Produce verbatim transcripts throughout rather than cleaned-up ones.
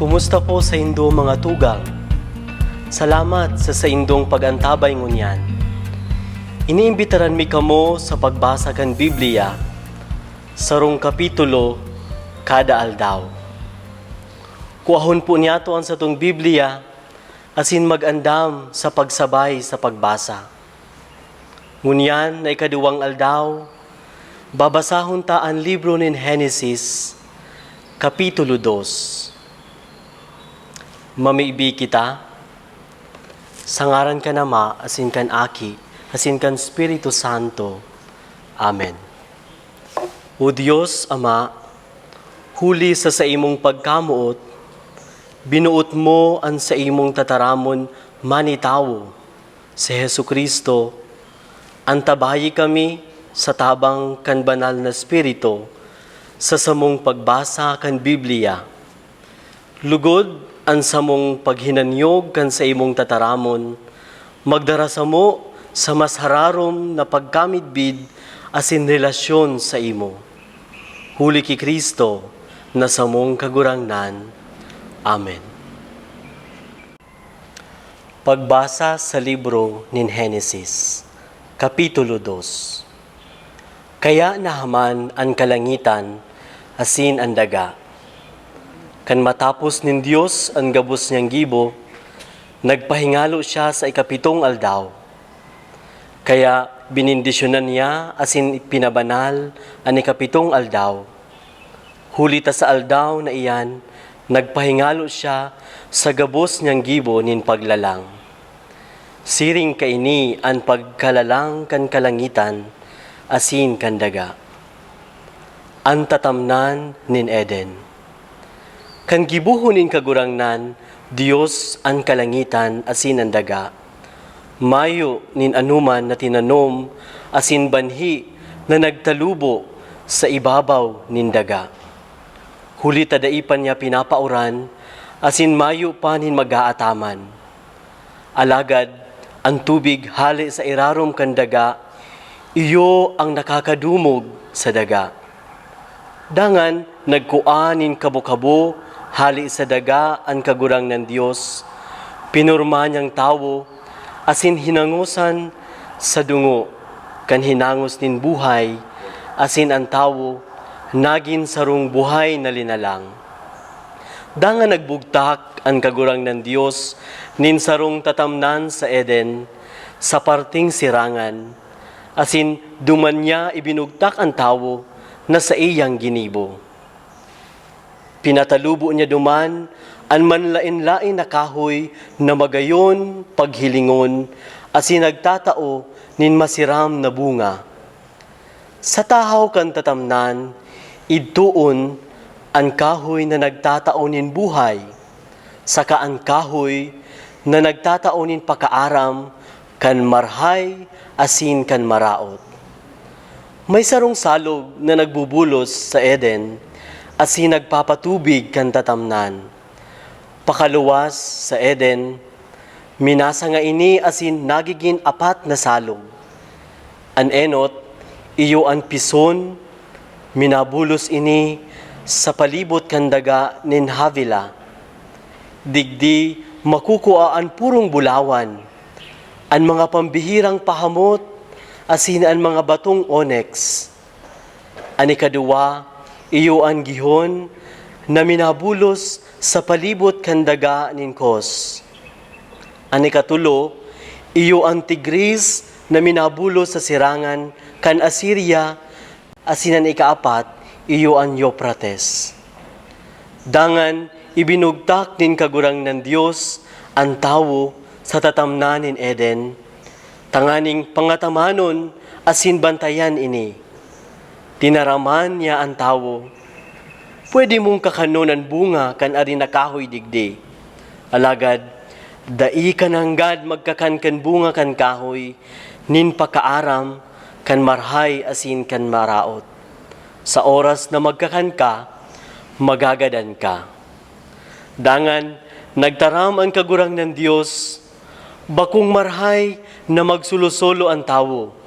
Kumusta po saindo, mga tugang? Salamat sa saindong pag-antabay ngunyan. Iniimbitaran mi kamo sa pagbasa kan Biblia, sarong kapitulo kada aldaw. Kuahon po niyato an satong Biblia asin mag-andam sa pagsabay sa pagbasa. Ngunyan na ikaduwang aldaw, babasahon ta an libro nin Henesis, Kapitulo dos. Mamibi kita, sa ngaran kan Ama, asin kan Aki, asin kan Espiritu Santo. Amen. O Dios Ama, huli sa saimong pagkamoot, binuot mo an saimong tataramon manitawo, si Jesu-Cristo. Antabayi kami sa tabang kan Banal na Espiritu sa samong pagbasa kan Biblia. Lugod, an samong paghinanyog kan saimong tataramon magdara samo sa mas hararom na pagkamidbid asin relasyon saimo. Huli ki Cristo na samong Kagurangnan. Amen. Pagbasa sa libro nin Henesis, Kapitulo dos. Kaya nahaman an kalangitan asin an daga. Kan matapos nin Dios an gabos niyang gibo, nagpahingalo siya sa ikapitong aldaw. Kaya benendisyonan niya asin pinabanal an ikapitong aldaw. Huli ta sa aldaw na iyan, nagpahingalo siya sa gabos niyang gibo nin paglalang. Siring kaini an pagkalalang kan kalangitan asin kan daga. An tatamnan nin Eden. Kan gibohon nin Kagurangnan Dios an kalangitan asin an daga, mayo nin anoman na tinanom asin banhi na nagtalubo sa ibabaw nin daga. Huli ta dai pa niya pinapauran asin mayo pa nin mag-aataman. Alagad an tubig hale sa irarom kan daga, iyo an nakakadumog sa daga. Dangan nagkua nin kabo-kabo hale sa daga an Kagurangnan Dios, pinorma niyang tawo, asin hinangosan sa dungo kan hinangos nin buhay, asin an tawo nagin sarong buhay na linalang. Dangan nagbugtak an Kagurangnan Dios nin sarong tatamnan sa Eden, sa parteng sirangan, asin duman niya ibinugtak an tawo na saiyang ginibo. Pinatalubo niya duman an manlaen-laen na kahoy na magayon paghilingon asin nagtatao nin masiram na bunga. Sa tahaw kan tatamnan, idtoon an kahoy na nagtatao nin buhay, saka an kahoy na nagtatao nin pakaaram kan marhay asin kan maraot. May sarong salog na nagbubulos sa Eden asin nagpapatubig kan tatamnan. Pakaluwas sa Eden, minasanga ini asin nagigin apat na salog. An enot, iyo an Pison, minabulos ini sa palibot kan daga nin Havilah. Digdi makukua an purong bulawan, an mga pambihirang pahamot, asin an mga batong onyx. An ikaduwa, iyo an Gihon na minabulos sa palibot kan daga nin Cos. An ikatulo, iyo an Tigris na minabulos sa sirangan kan Asiria, asin an ikaapat, iyo an Euphrates. Dangan ibinugtak nin Kagurangnan Dios an tawo sa tatamnan nin Eden, tanganing pangatamanon asin bantayan ini. Tinaraman niya an tawo, "Pwede mong kakanon an bunga kan ari na kahoy digdi. Alagad dai ka nanggad magkakan kan bunga kan kahoy nin pakaaram kan marhay asin kan maraot. Sa oras na magkakan ka, magagadan ka." Dangan nagtaram an Kagurangnan Dios, "Bakong marhay na magsolosolo an tawo.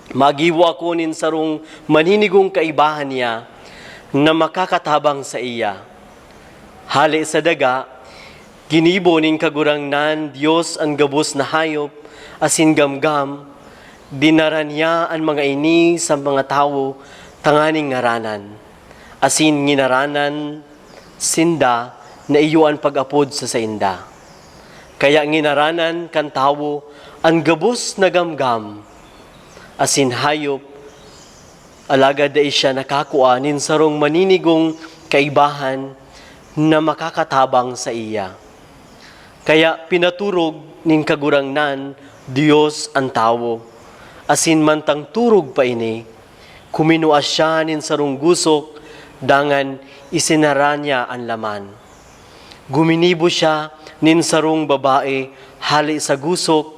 Maggibo ako nin sarong maninigong kaibahan niya na makakatabang saiya. Hale sa daga, ginibo nin Kagurangnan Dios an gabos na hayop asin gamgam, dinara niya an mga ini sa mga tawo tanganing ngaranan, asin nginaranan sinda na iyo an pag-apod sa sainda. Kaya nginaranan kan tawo an gabos na gamgam asin hayop, alagad dai siya nakakua nin sarong maninigong kaibahan na makakatabang saiya. Kaya pinaturog nin Kagurangnan Dios an tawo, asin mantang turog pa ini, kuminua siya nin sarong gusok, dangan isinara niya an laman. Guminibo siya nin sarong babae hale sa gusok,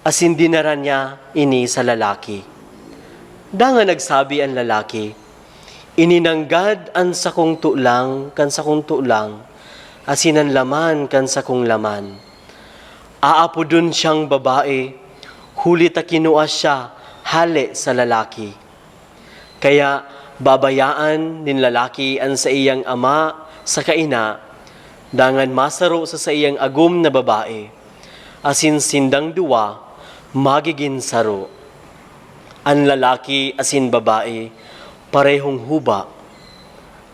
asin dinara niya ini sa lalaki. Dangan nagsabi an lalaki, "Ini nanggad an sakong tulang kan sakong tulang, asin an laman kan sakong laman. Aapodon siyang babae, huli ta kinua siya hale sa lalaki." Kaya babayaan nin lalaki an saiyang ama saka ina, dangan masaro sa saiyang agom na babae, asin sindang duwa magigin saro. An lalaki asin babae parehong huba,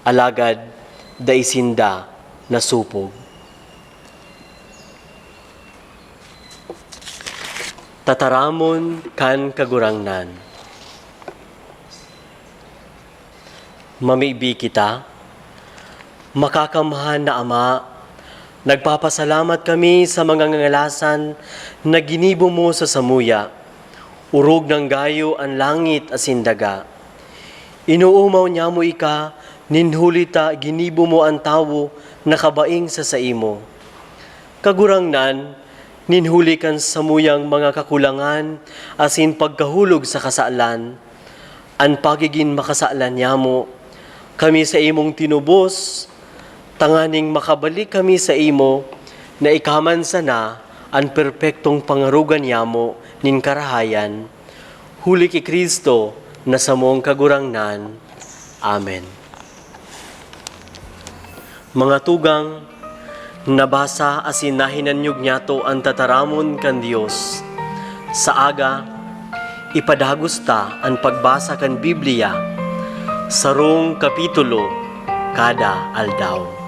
alagad dai sinda nasupog. Tataramon kan Kagurangnan. Mamibi kita. Makakamhan na Ama, nagpapasalamat kami sa mga ngangalasan na ginibo mo sa samuya. Orog nang gayo an langit asin daga. Inoomaw nyamo ika, nin huli ta ginibo mo an tawo na kabaing sa saimo. Kagurangnan, nin huli kan samuyang mga kakulangan asin pagkahulog sa kasalan, an pagigin makasalan nyamo, kami sa imong tinubos, tanganing makabalik kami sa imo, na ika man sana an perpektong pangarogan nyamo nin karahayan, huli ki Cristo na samong Kagurangnan. Amen. Mga tugang, nabasa asin nahinanyog nyato an tataramon kan Dios. Sa aga, ipadagos ta an pagbasa kan Biblia, sarong kapitulo kada aldaw.